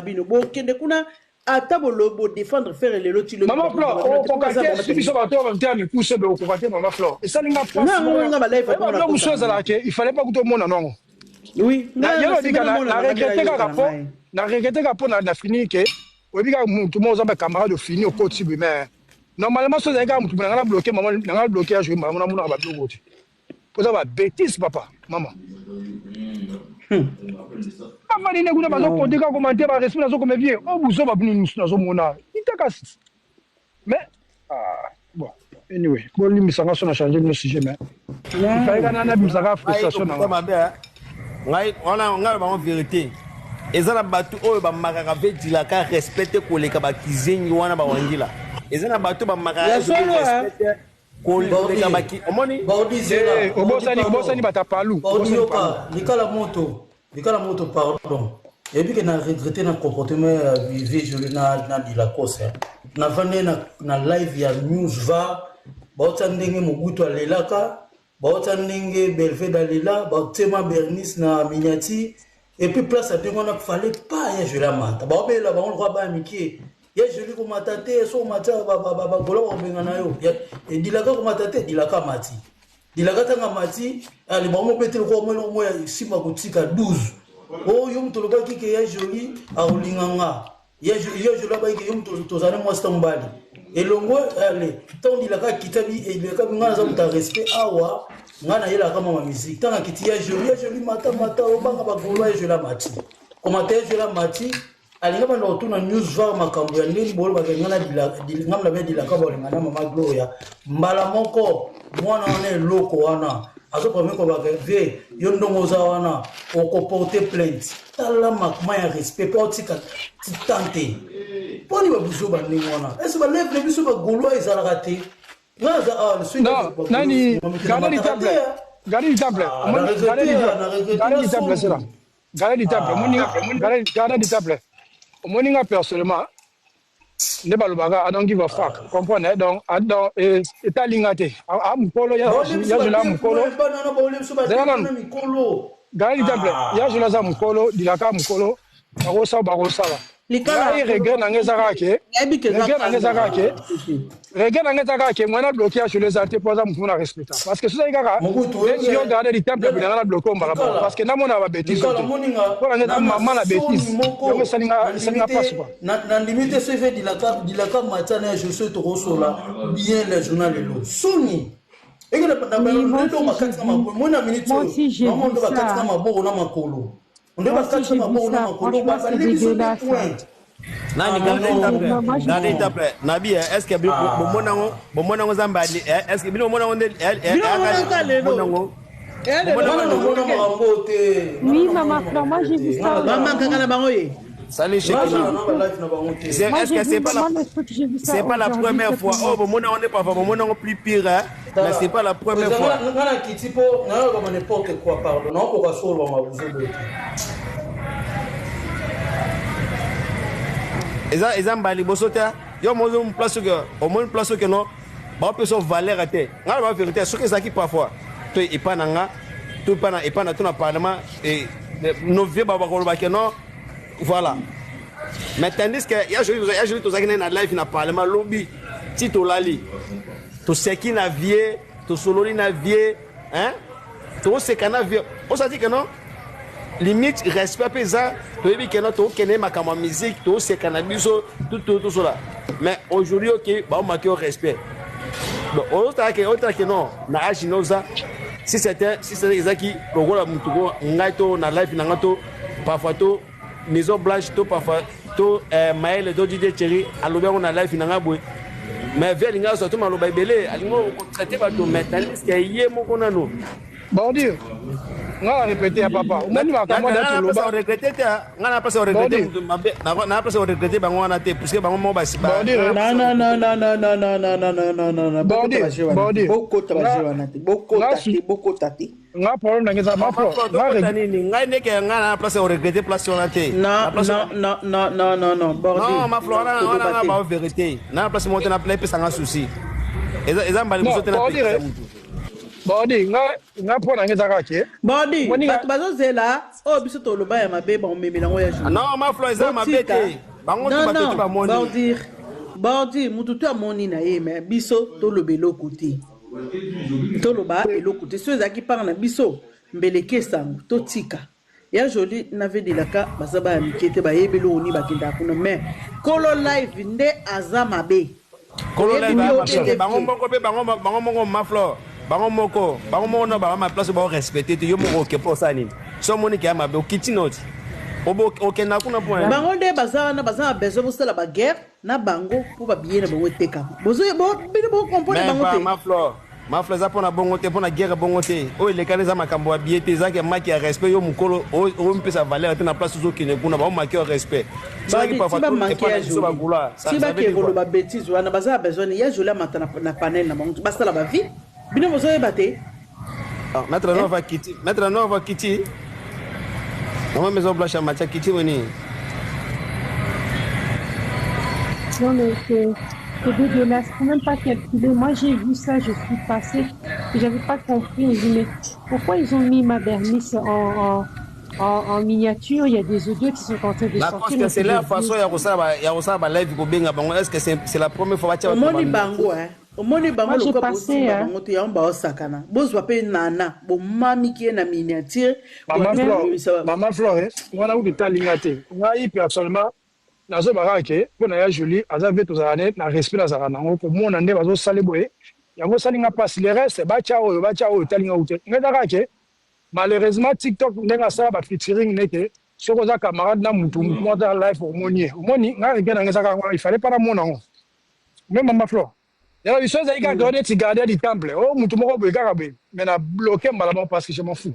bino bokende kuna ata bolo bo défendre Ferre lelo ti lobi. Maman Flore, okoka te si biso bato oyo bato ya mikuse be okoka te Maman Flore. Esali nga pasi. Nga nga ba live ko na. Mosusu ezalaka ke il fallait pas kutu omona nongo. Oui, nga na lobika na na regrette kaka po na regrette kaka po na na fini ke oyebi kaka mutu moko oza ba camarade ofini okoti boye mais normalement soki ezalaki kaka mutu na nga na bloquer maman na nga bloquer ya jouer maman na monaka ba biloko te. Oza ba bêtise papa, maman. Bavandi nde kuna bazo konte kaka commentaire ba respect nazo kome bien. Oh buzoba bino musu nazo mona. Itaka mais ah bon anyway bolimbisa nga so na changer bino sujet mais il fallait kana na bimisa ka frustration na nga. Ngai wana ngai bango vérité. Eza na bato oyo bamakaka vedilaka respect te koleka bakizengi wana bawangila. Eza na bato bamakaka respect te koleka baki omoni eh, obosani obosani bata palu yoka likala moto likala moto pardon eyebi ke na regrette na comportement ya vive joli na, na dilakose navandi na, na live ya news var baotya ndenge mobutu alelaka baotya ndenge belved alela baotema bernice na miniature Et puis place ya ndenge wana fallait pas ya Jolie amata. Baobela bango lokola bana mike. Ya Jolie komata te, so komata bagola bakobengana yo. Edilaka komata te, dilaka amati. Dilaka ntango amati, ale bango mobete lokola mwa eloko moko ya nsima kotika 12. Oh yo moto olobaki ke ya Jolie akolinga nga. Ya Jolie abaki ke yo moto tozali mwasi to mobali. Elongo ale ntango dilaka akita bi eleka bi ngai naza moto ya respect awa ngai nayelaka mama musique ntango akiti ya Jolie ya Jolie mata mata obanga bagolois ya Jolie amati komata ya Jolie amati alinga banda kotuna news var makambo ya ndeni bolobaka ngai na be dilaka bolinga na mama Gloria mbala moko mwana wana eloko wana azopreme kobaka vie yo ndongo oza wana okoporte plainte tala makma ya respect mpo otika titan te mpo nini babuzoba ndenge wana ese baleve na biso bagolois ezalaka te Non, nani gardien du temple. Gardien du temple. Gardien du temple c'est là. Gardien du temple. Omoni gardien du temple. Omoni nga personnellement nde balobaka I don't give a fuck. Comprendre eh? Donc donc etali nga te. A mukolo ya ya mukolo. Zela nanu. Gardien du temple. Ya jola za mukolo, dilaka mukolo. Bakosala bakosala. Ngai regret na ngai eza kaka ke regret na ngai eza kaka ke regret na ngai eza kaka ke mwana bloqué ya Jules eza te mpo aza motu na respecta parce que soki kaka neti yo garde du temple bina nga na bloqué mbala moko parce que namona ba bêtise te mpo na ngai eza mama na bêtise yango esali nga esali nga mpasi quoi. Nandimi te soki dilaka dilaka matia na ya Josue tokosola bien le journal lelo soni eke na bakati na makolo mona minute oyo mamondo bakati na maboko na makolo nde bakati na maboko na makolo c'est dégueulasse. Nani gardez temple nabi est ce que bomona ngo bomona ngo zamba est ce que bino bomona ngo nde bomona ngo Oui, maman Flore, moi j'ai vu ça. Maman kaka na bango ye. Salut Shekina. Est-ce que c'est pas la c'est pas la première fois oh bomona ngo nde parfois bomona ngo plus pire hein mais c'est pas la première fois. Nga na kiti po na loba n'importe quoi pardon na okoka solo ba mabuzo boye. Eza eza mbala liboso te yo mozo place que omoni place que non baopesa valeur te ngai na ba vérité soki ezalaki parfois to epa na nga to epa na epa na to na parlement et nos vieux bakoloba que non voilà mais tandis que ya joli ya joli tozalaki naye na live na parlement lobi ti tolali toseki na vie tosololi na vie hein toseka na vie osati que non limite respect mpe eza toyebi ke no tokende makambo ya musique toseka na biso tosola mais aujourd'hui oke baomaki yo respect donc ozotala ke otala ke non na age no oza si c'était si c'était ezalaki lokola motu ko ngai to na life na ngai to parfois to maison blanche to parfois to eh, mayele to dj thierry alobi yango na life na ngai boye mais vie alingi azwa to maloba ebele alingi kotraite bato mais tandis ke ye moko nano Bordure. Nga na répété ya papa. Omoni makambo na toloba. Regretter te. Nga na place regretter mutu mabe. Na place regretter bango wana te puisque bango mo basi ba. Non non non non non non non non non non non non non. Bordure. Bordure. Bokota ba jeu wana te. Bokota te, bokota te. Nga problème na ngeza ma fro. Nga nini? Ngai ndeke nga na place regretter place wana te. Non non non non non non non. Bordure. Non ma fro wana wana ba vérité. Na place mo te na pesa nga souci. Eza eza mbali biso te na pesa mutu. Bodi nga nga mpo na nga eza kaka ke Bodi Omoni nga- bato bazozela oyo biso toloba ya mabe baomemela yango ya jour. Non, Maflo eza mabe te. Bango tu Non, bato tu non, bamoni. Bordir, Bordir, mutu tu amoni na ye, mais biso toloba eloko te. Toloba eloko te. So ezalaki part na biso, mbeleke sango, totika. Ya Jolie na Vedelaka baza baya mike te, bayebi eloko nini bakendaka kuna, mais kolo live nde aza mabe. Kolo Oyebi live yo mabe te. te. Bango moko pe bango bango moko Maflo. Bango moko, bango moko na ba ma place ba respecter te yo moko ke pour ça nini. So moni ke mabe okiti noti. Obo okenda kuna point. Bango nde baza wana, baza na besoin bosala baguerre na bango mpo babiye na bango etekama. Bino bocomprendre Mais bango pas te. Maflo. Maflo eza mpona bongo te, mpona guerre bongo te. Oyo elekani eza makambo ya billet te, ezalaki maki ya respect yo mokolo oyo mpesa valeur te na place ozokende kuna baomaki yo respect. Soki Babi, parfois ti bamanke epa na ya biso Jolie. bagouloir, Ti ça veut bakee dire quoi? koloba bétise wana, baza na besoin ya Jolie amata na panel na bango, basala bavie. Bino bozoyeba te. Ah, Maître Nova Kiti, Maître Nova Kiti. Maman Maison Blanche à Matia Kiti woni. Non, mais c'est dégueulasse. Faut même pas calculer. Moi, j'ai vu ça, je suis passée. J'avais pas compris. Je me dis, mais pourquoi ils ont mis ma Bernice en miniature? Il y a des odeurs qui sont en train de La sortir. parce que Mais c'est c'est leur des façon vieux. ya kosala ba ya kosala ba live kobenga bango. Est-ce que c'est la première fois batia bato Omoni ba bango, hein. Omoni bango Moi, j'ai lokola passé, bosimba hein. bango te, yango baosakana. Bozwa mpe nana, bomamiki ye na miniature, Mama bobandi Flore, kobimisa Mama Flore, wana kutu etalinga te. Ngai personnellement nazoba kaka ke mpo na ya Jolie aza ve tozala ne na respect nazalaka nango komona nde bazosala boye yango osalinga mpasi. Le reste batya oyo batya oyo etalinga kutu te. Ngai eza kaka ke malheureusement TikTok ndenge asala ba featuring neke soki oza camarade na mutu mutu moko aza live omoni ye omoni ngai regret na ngai eza kaka wana, il fallait pas namona yango. Même Mama Flore yala biso ezali kaka neti gardien du temple oyo mutu moko boye kaka boye, mais na bloqué mbala moko parce que je m'en fous.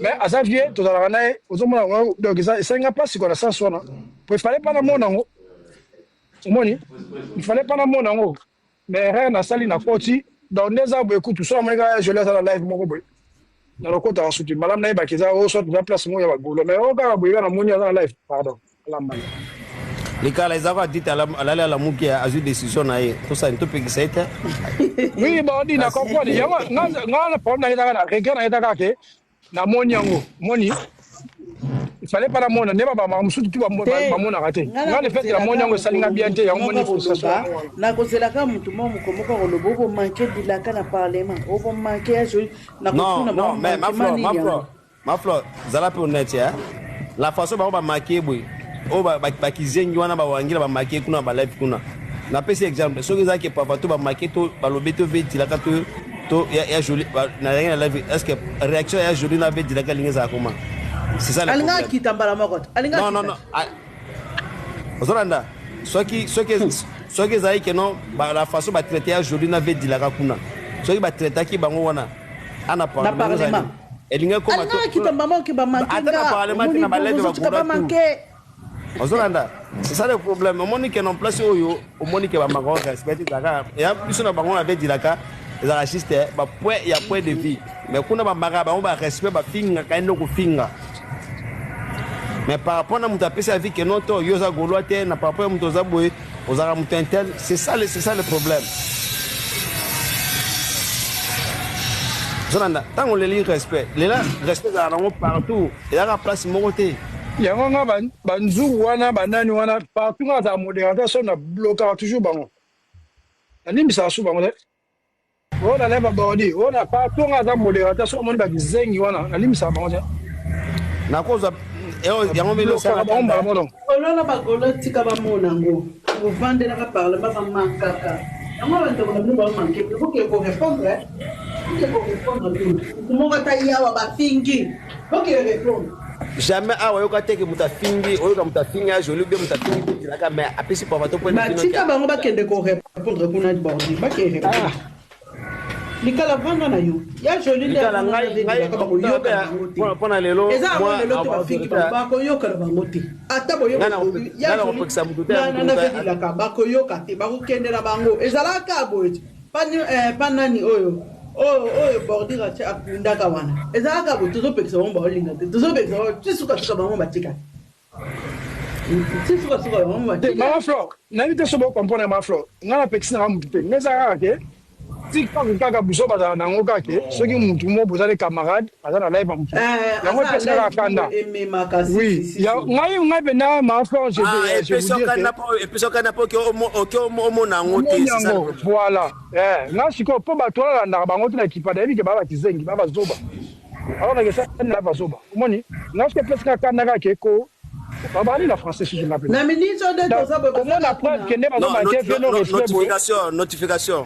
Mais aza vieux tozalaka na ye ozomona yango, donc esalinga mpasi kua na sens wana po il fallait pas namona yango omoni, il fallait pas namona yango, mais erreur nasali na koti. Donc nde eza boye kutu so namoni kaka Jolie aza na live moko boye na lokotaka suki malamu nayebaki eza oyo soit eza place moko ya bagolo, mais oyo kaka boye kaka namoni aza na live, pardon alambana. Likala eza kwa dite alali alamuki azwi décision na ye. Tosani topekisa ye te. Oui, bodi na comprendre yango nga nga na problème na ye kaka na regret na ye kaka ke namoni yango moni il fallait pas namona nde babamaka mosusu tu te. bamonaka te. Nga Nga le fait nakozelaka namoni yango esalinga mokolo bien te mutu yango moko moni frustration akoloba, yango wana. nakozelaka mutu moko moko moko akoloba obomanke bilaka na parlement, obomanke ya Jolie, Non, nakotuna non, bango mais manquement Maflo, nini Maflo, yango. Maflo, zala pe honnête hein. La façon bango bamake boye. Oyo bakizengi wana bawangila bamake kuna ba live kuna. Napesi exemple, soki ezalaki papa to bamake to balobi to vetilaka to to ya, ya Jolie na yangi na live, est-ce que réaction ya Jolie na vetilaka lingi ezala comment? C'est ça le Alingaka problème. akita mbala moko te, alingaka Non, non, akita non. te. Ah, ozolanda soki soki soki ezalaki ke non la façon batraite ya Jolie na vedilaka kuna, soki batraitaki bango wana ana Na parlement parlement elingi ekoma alingaka akita mbala moko ke bamanke ata na nga parlement te omoni na baleve bozotika bagula tout. bamanke. Ozolanda, c'est ça le problème. Omoni ke non place oyo omoni ke bamaka respect ezalaka ya biso na bango na vedilaka ezalaka juste bapoint ya point de vie, mais kuna bamaka bango barespect bafingaka ye nde kofinga. Mais par rapport na moto apesi avis ke non to yo oza gaulois te, na par rapport ya moto oza boye ozalaka moto intel, c'est ça le problème. Ozolanda ntango oleli respect lela respect ezalaka nango partout, ezalaka place moko te. Yango nga banzungu wana banani wana partout nga azala modérateur so na blokaka toujours bango, nalimbisaka su bango te. Oyo na leva bordi oyo na partout nga aza modérateur so omoni bakizengi wana nalimbisaka bango te. Nakozwa yango blokaka bango mbala moko donc. Olona bagolo tika bamona yango bovandelaka parlement bamankaka yango bandeko na bino bamanke, boke korépondre, boke korépondre bino mutu moko ata yawa bafingi, boke répondre. Jamais awa oyoka te ke moto afingi, oyoka moto afingi ya Jolie bien moto afingi betilaka, mais apesi papa to point de vue. Batika bango bakende korépondre kuna bordi, bake répondre. Likala vanda na yo ya Jolie nde Likala ngai bakoyoka na bango te. mpona lelo Eza yango lelo te bafingi bango bakoyoka na bango te, ata Ngai na kopekisa motu te, motu boyonanavedilaka bakoyoka te, bakokendela bango. Ezalaka boye te pa nani oyo oyo oyo bordure atie akundaka wana, ezalaka boye. Tozopekisa bango baolinga te, tozopekisa bango ti sukasuka bango batika, ti sukasuka bango Te batika. Mama Flore, nayebi te so bocomprendre. Mama Flore, ngai napekisi nanga motu te, ngai eza kaka ke TikTok kaka biso bazala nango kaka ke soki mutu moko boza camarade aza na live ya mutu yango aza epesi kaka live kanda. moko ememaka si Oui, si si ya si. ngai ngai mpenza ma flore je Ah, vais je vous epesi dire okanda que po epesi okanda po oke oke omona yango te, omoni c'est ça le yango problème. voilà. Eh, nga sikoyo mpo bato wana landaka bango te na kipada yebi ke baa bakizengi baa bazoba alors nake sani na bazoba omoni nga soki epesi kaka kanda kaka ke ko babali na français susu nga mpenza Na minute oyo nde donc toza boye komona bazaka preuve kuna. ke nde Non, bazomake vie no respect boye. notification, notification.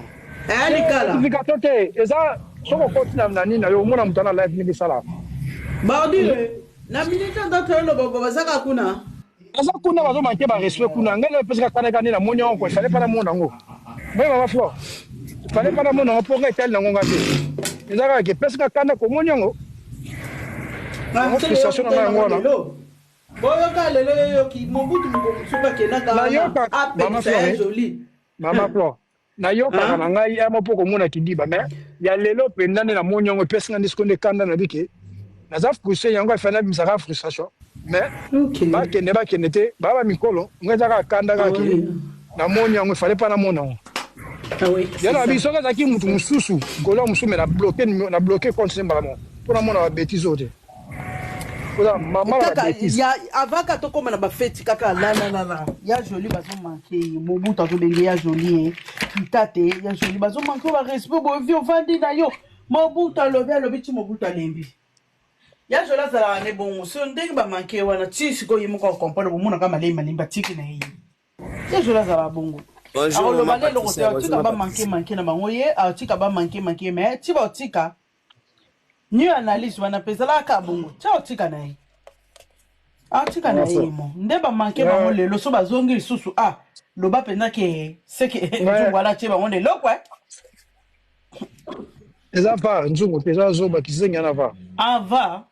Eh, likala. Notification te, eza soki okoti na nini na yo omona moto ana live ndenge esalaka. Bordure na minute oyo nde toyoloba boye bazaka kuna. Aza kuna bazomanke barespect kuna ngai na epesi kaka kanda kaka nde namoni yango ko efale mpa namona yango moi mama Flore efale mpa namona yango mpo ngai etali nango nga te eza kaka ke epesi kaka kanda komoni yango yango Marcel frustration na eyokutana ngai yango yango wana. lelo. Boyoka lelo yoyoki Mobutu moko mosusu akendaka wana Nayoka mama apekisa ya Flore, Joli. mama Flore, nayokaka na ngai ya mo mpo komona kidiba mais ya lelo mpenza nde namoni yango epesi nga nde sikoyo nde kanda na bike naza frustre yango efandi nabimisaka frustration mais Ok. bakende bakende te baa bamikolo ngai eza kaka kanda Ah kaka ke oui. namoni yango efale mpa namona yango. Ah oui, Ya c'est na ça. biso soki azalaki mutu mosusu golo mosusu me na bloke na bloke compte se mbala moko mpo namona babétise oyo te oza mama na Kaka babétise. ya avant ka tokóma na bafeti kaka lalalala ya Joli bazomanke ye Mobutu azobenge ya Joli ye kita te ya Joli bazomanke yo barespect boye vi ovandi na yo Mobutu alobi alobi ti Mobutu alembi ya Joli azalaka ne bongo so ndenge bamanke ye wana ti sikoyo ye moko acomprendre bomonaka malemi malembi atiki na ye ye Joli azalaka bongo. Bonjour Akoloba maman nde eloko te Patricia, bonjour atika maman bamanke Patricia. manke na bango ye atika bamanke manke mais ti baotika new analyse wana mpe ezalaka kaka bongo ti aotika na ye atika na Mama ye Flore mo nde bamanke bango lelo so bazongi lisusu a loba mpenza ke seke nzungu ngai wana atie bango nde eloko e eza var nzungu te eza zoba kizengi ana var ava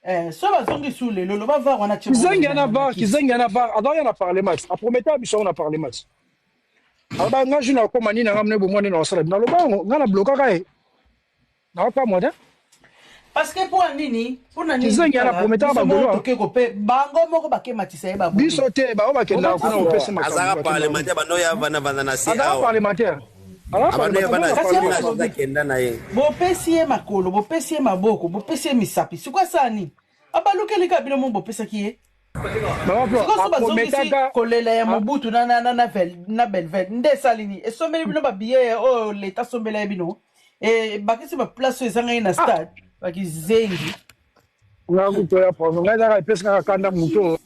eh, so bazongi lisusu lelo loba var wana atie bango kizengi nde ana na var kisi. Kizengi ana var azalaki na parlement aprometa biso yango na parlement aloba nga jour nakoma nini nanga mne bomwa nde na osala naloba yango nga na blokaka ye naokamwa te. Parce que mpo na nini mpona nini Kizengi ana tala prometaka biso moko bagaulois toke kope bango moko bakematisa ye babone biso te bango bakendaka kuna bomatisa Maflore kopesa makambo azaka bakendaka kuna parlementaire bando ya vanda vanda na se azalaka awa. parlementaire azalaka Abando ya parlementaire vanda aza na kasi yango parlement na nalobi kenda na ye. bopesi ye makolo bopesi ye maboko bopesi ye misapi sikoyo asala nini abalukeli kaka bino mo bopesaki ye. Mama Flore Sikoyo so bazongisi aprometaka kolela ya Mobutu na Belvet nde esali nini esombeli bino babiye oyo leta asombela ye bino ebakisi baplace oyo ezangai na stade bakizengi. Nga kutu ya problème ngai ezaka epesi kaka kanda moto oyo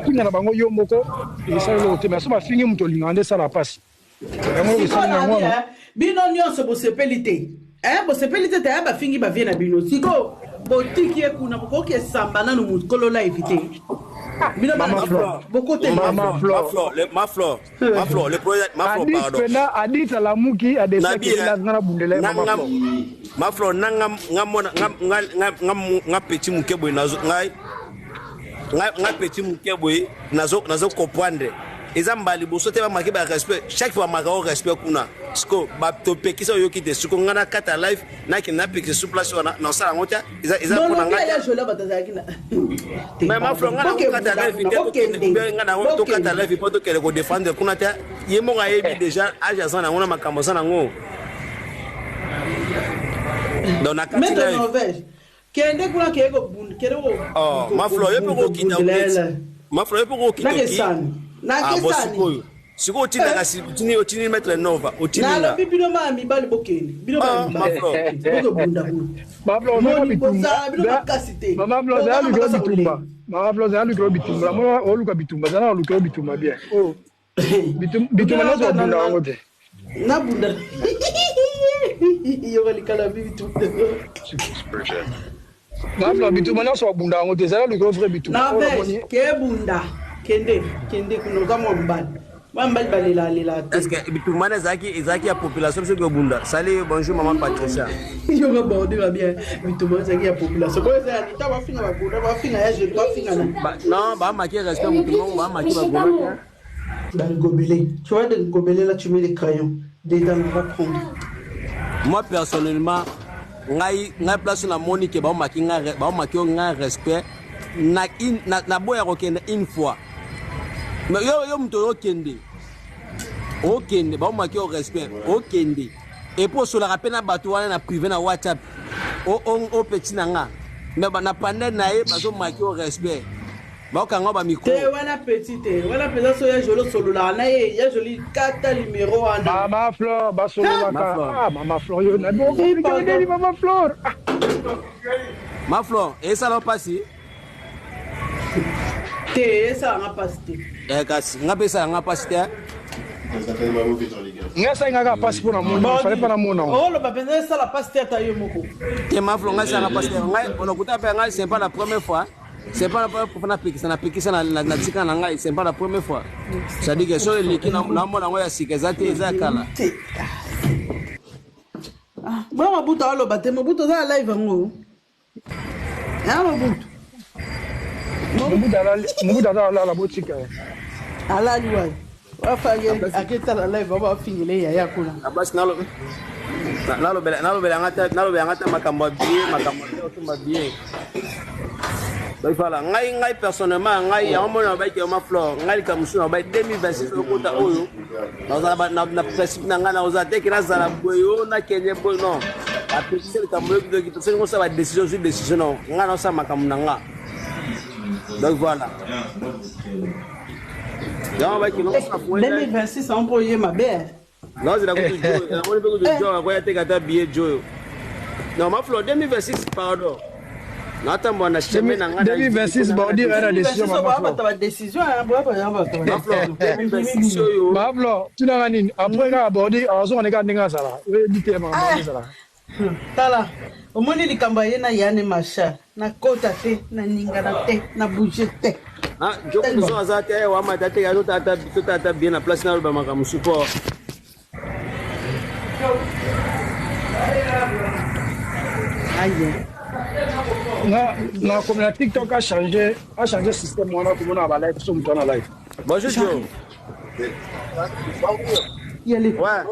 finga na bango yo moko esala eloko te mais so bafingi moto olingaka nde esala mpasi yango eloko Sikoyo esali yango nabi wana. bino nyonso bosepeli te bosepeli te te bafingi bavie na bino sikoyo botiki ye kuna bokoki esamba nanu mokolo live te bino bana Mama Flore tiktok bokotelema mama te. Flore Maflore, Maflore, Maflore, le problème, Maflore, Adit pardon. mpena Adit alamuki Nabi, adesaki eh, nga na bundela ye mama nanga Flore. Maflore nanga nga mona nga nga nga nga nga petit muke boye nazo ngai nga nga petit muke boye nazo nazo comprendre eza mbala liboso te bamaki ba respect chaque fois bamaka o respect kuna siko topekisa oyoki te siko nga na kata live nakende napekisa sur place wana naosala yango te eza eza mpona nolobi nga aya te Jola bato azalaki na te mais Maflo pardon nga nango kata bokebunda live kuna te tokende bokende mpe nga nango tokata bokende live mpo tokende kodefendre kuna te ye moko ayebi déjà age aza nango na makambo aza nango donc na kati Maître live. Norvège kende kuna keye kobunda kende Oh, Maflo yo mpe kokita oketi kobundela Maflo yo mpe kokita oki nakesani ah bon nakesani sikoyo sikoyo otindaka otindi otindi maître Nova otindi nga nalobi bino bana mibali bokende bino bana ah mibali Maflo bokebunda kuna Mama Flore ozalaka moni bitumba bozala bino makasi te mama Flore bozala zala lukelo makasi ya bitumba kolela. mama Flore zala lukelo bitumba namona oluka bitumba zala na lukelo bitumba bien oyo bitumba nyonso Bokela babunda yango te. Nabunda yoka likala bibitumba. Mama Flore bitumba nyonso babunda yango te zala lukelo vrai bitumba oyo Norvège namoni. kebunda kende kende kuna oza mwa mobali mwa mobali balelalela est ce te. que bitumba wana ezalaki ezalaki ya population biso kobunda sali bonjour maman Patricia. Yoka bordure bien bitumba ezalaki ya population koyo eza ya leta bafinga bagoda bafinga ya jeli bafinga na Non bamaki respect motu moko bamaki bagolo te. Dans le gobelet. Tu vois, dans le gobelet, là, tu mets les crayons. Dedans, on va prendre. Moi personnellement ngai ngai place namoni ke baomaki ngai baomaki yo ngai respect na naboya kokende une fois. Mais yo yo moto okende okende baomaki yo respect okende epuis osolaka mpe na bato wana na privé na whatsapp opeti na nga mais na panel na ye bazomaki yo respect bakanga ba micro te wana petit te wana mpenza so ya joli osololaka na ye ya joli kata numero wana mama flore basololaka ah, mama flore yo nabokolikeli mama flore ah. ma flore esala mpasi te esalanga mpasi te eh, kasi nga mpe esalanga mpasi te ngai asali nga kaka mpasi mpo na mona fale mpa na mona oloba mpenza esala mpasi te ata yo moko te maflo ngai esalanga mpasi te ngai olokuta mpe ngai c'est pas la première fois c'est pas la première fois napekisa napekisa na tika na ngai c'est pas la première fois c'est-à-dire que soki eleki namona yango ya sika eza te eza ya kala ah, bo mobutu aloba te mobutu oza na live yango a mobutu mobutu aza alala botika ye alali wapi wafaki aketala live bafingele yaya kuna basi nalobela nga te makambo ya biye makambo ya osomba biye donc voilà ngai ngai personnellement ngai yango mona nabayiki yango maflore ngai likambo mosusu nabayi 2026 okota oyo nazala na principe na ngai nakozala te ke nazala boye o nakende boye non apekisi likambo yoki soki osala badécision ozwi décision non ngai naosala makambo na nga donc voilà yango bayiki 2026 yango mpo oye mabe nazela kutu joyo namoni mpe kutu joyo akoya teka ata billet joyo non maflo 2026 pardon natambola na chemin na ngai 2026 baodire na décision maflo 2026 oyo maflo tunanga nini après kaka baodi azonga ndenge ndenge azala oyebi te makambo ezala tala omoni likambo aye na yane masha nakota te naningana te na bouge te jokuso aza te wamata te totata bien na place naloba makambo support aye na na komi na tiktok a change a change système wana komona ba live so moto wana live bonjour Joe. Yale. Ouais.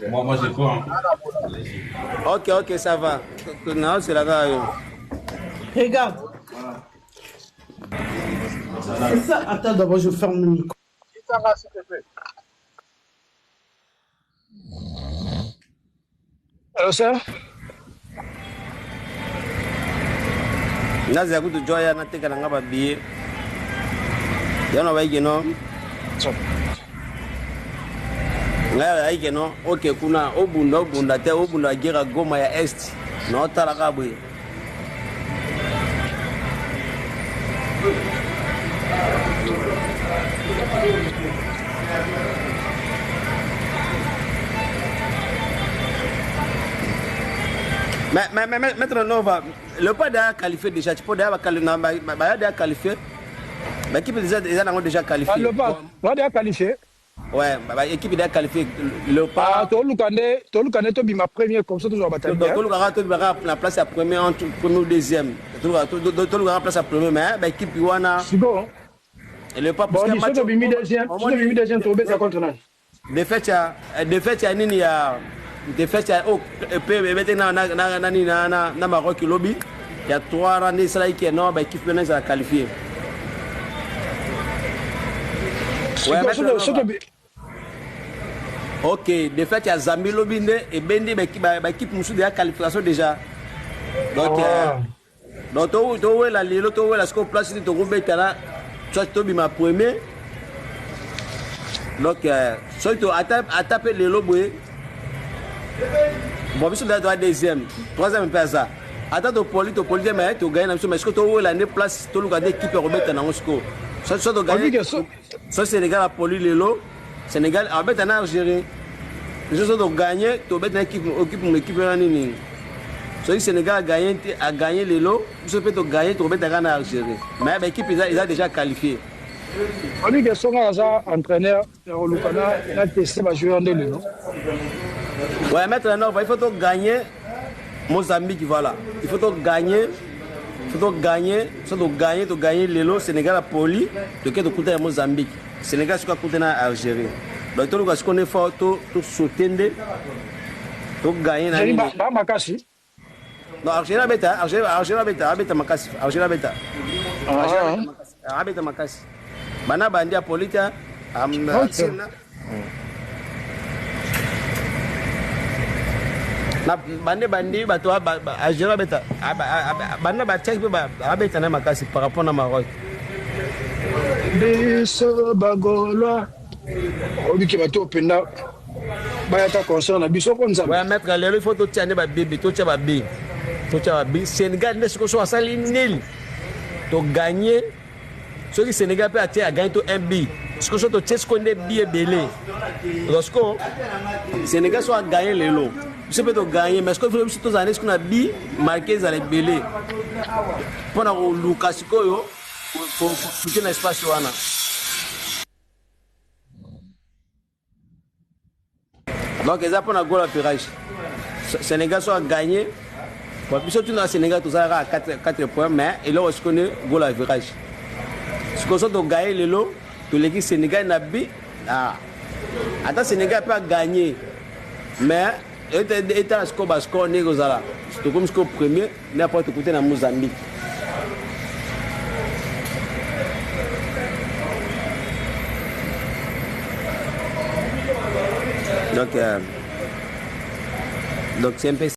Moi, moi j'ai peur. Hein. Ok, ok, ça va. Non, c'est la gare. Regarde. C'est ça. Attends, d'abord, je ferme le micro. Hello, sir. nazela kutu jo aya nateka na nga babiye ya na bayike no ngai ayike no oke kuna obunda obunda te obunda agera goma ya est na otala kaka boye Mais, mais, mais, Maître Nova, le pas déjà qualifié déjà, tu peux déjà déjà qualifié. L'équipe déjà déjà déjà qualifié. Ah, le pas, va déjà qualifié. Ouais, bah, équipe déjà qualifiée. Le pas. Ah, toluka nde, toluka nde tobima premier comme ça tozwa batali. Donc toluka tobima la place ya premier entre premier ou deuxième. Toluka toluka place ya premier mais bah équipe wana. Siko. Et le pas parce que match tobimi deuxième, tobimi deuxième tobeta contre nani? Défaite ya défaite ya nini ya défaite ya oh pe ebete na na na na na na na Maroc lobi ya 3 rounds esalaki ke non ba équipe wana ezala qualifiée. Ouais, mais ok défaite ya Zambie lobi nde ebendi ba équipe mosusu deja qualification déjà donc oh. euh, donc towela lelo towela sikoyo place nini tokobetana soit tobima premier donc euh, soki ata mpe lelo boye bon biso deja toa deuxième troisième mpe aza ata topoli topoli te mais togagne na biso mais sikoyo towela nde place toluka nde ekipe ya kobeta nango sikoyo soit togagne soit sénégal apoli lelo sénégal abeta na algérie biso so togagne tobeta na équipe équipe wana nini soki sénégal agagne te agagne lelo biso mpe togagne tokobeta kaka na algérie mais baéquipe eza déjà qualifié oyebi ke songa aza entraîneur ya koluka na teste bajoueur nde lelo ouais maître nova il faut togagner mozambique voilà il faut togagner il faut togagner so togagner togagner lelo sénégal apoli toke tokuta ya mozambique sénégal soki akuta na algérie donc toluka sikoyo nde fo tosaute nde toganye na nini ba makasi non algérie abeta algérie abeta abeta makasi algérie abeta Abeta makasi. Bana bandi apolita na bande bandi bato algérie abeta banda batiaki mpe abeta na makasi par rapport na Maroc. Biso bagolwa obiki bato mpenza bayaka concert na biso ko Nzambe. Ouais, maître, lelo il faut totia nde babibi, totia babi, totia babi. Sénégal nde sikoyo so asali nil, toganye. Soki Sénégal mpe atie, aganye to 1 bi, sikoyo so totie sikoyo nde bi ebele. Donc sikoyo Sénégal so aganye lelo, biso mpe toganye, mais sikoyo biso tozala nde sikoyo na bi marke ezala ebele mpona koluka sikoyo kote na espace wana. Donc eza mpona goal average. Sénégal so agagné, bon, biso tuna Sénégal tozalaka 4 points, mais eloko sikoyo nde goal average. Sikoyo so togaye lelo, toleki Sénégal na bi. Ah. Ata Sénégal mpe agagné, mais etala sikoyo bascore ndenge kozala, tokomi sikoyo premier nde après tokute na Mozambique. Donc c'est un peu